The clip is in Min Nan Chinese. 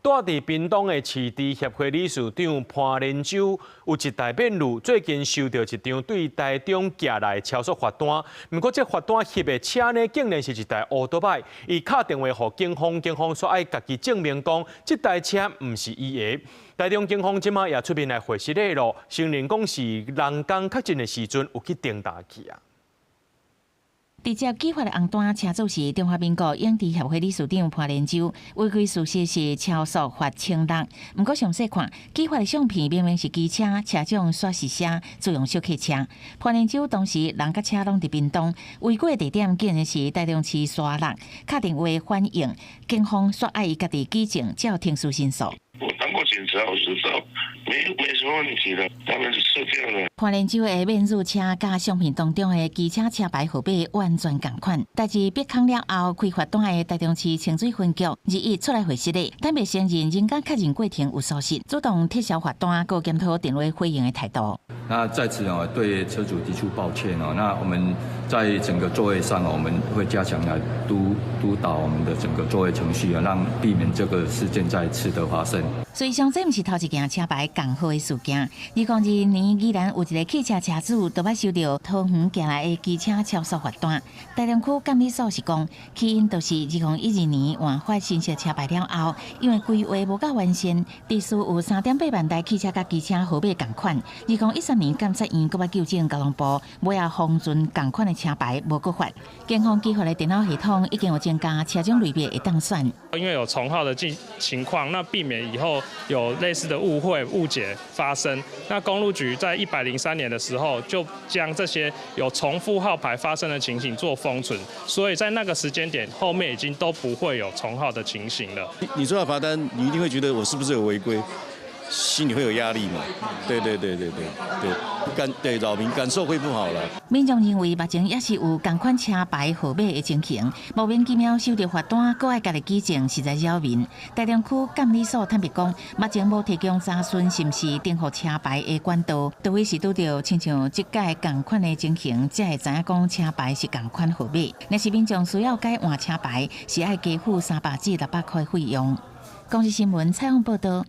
住佇屏東的市豬協會理事長潘連洲有一台免路，最近收著一張對台中寄來超速罰單。毋過這罰單翕的車呢，竟然是一台歐多擺。伊敲電話予警方，警方煞愛家己證明講，這台車毋是伊的。台中警方這馬也出面來回釋囉，承認講是人工確認的時陣有去顛倒去啊。直接寄發的紅單，車主是中華民國養豬協會理事長潘連洲，違規事實是超速罰1600。毋過詳細看，寄發的相片明明是機車，車長煞是寫自用小客車。潘連洲當時人佮車攏佇屏東，違規的地點竟然是台中市沙鹿。敲電話反映，警方煞愛伊家己舉證，才有程序申訴。我當過警察，我知道，沒什麼問題的，他們就撤掉了。潘連洲的免入車佮相片當中的機車車牌號碼完全仝款，代誌逼空了後，開罰單的台中市清水分局日一出來回釋的，但袂承認人工確認過程有疏失，主動撤銷罰單，閣檢討電話回應的態度。那在此哦，對車主提出抱歉哦。那我們在整個作業上，我們會加強來督導我們的整個作業程序啊，讓避免這個事件再次的發生。事實上，這毋是頭一件車牌仝號的事件。2022年，宜蘭有一個汽車車主，都捌收著桃園寄來的機車超速罰單。台中區監理所是講，起因就是2012年換發新式車牌了後，因為規劃無夠完善，致使有3.8萬台汽車佮機車號碼仝款。2013年監察院閣捌糾正交通部，尾仔封存仝款的車牌無閣發。警方寄發的電腦系統已經有增加車種類別會當選。因為有重號的情況，那避免以後有類似的誤會誤解發生。那公路局在103年的時候，就將這些有重複號牌發生的情形做封存，所以在那個時間點後面已經都不會有重號的情形了。你收到罰單，你一定會覺得我是不是有違規，心裡會有壓力嘛？對對對對對對，對擾民感受會不好了。民眾認為目前也是有仝款車牌號碼的情形，莫名其妙收著罰單，閣愛家己舉證，實在擾民。台中區監理所坦白講，目前無提供查詢是毋是顛覆車牌的管道，除非是拄著親像這擺仝款的情形，才會知影講車牌是仝款號碼。若是民眾需要改換車牌，是愛加付300至600塊費用。公視新聞採訪報導。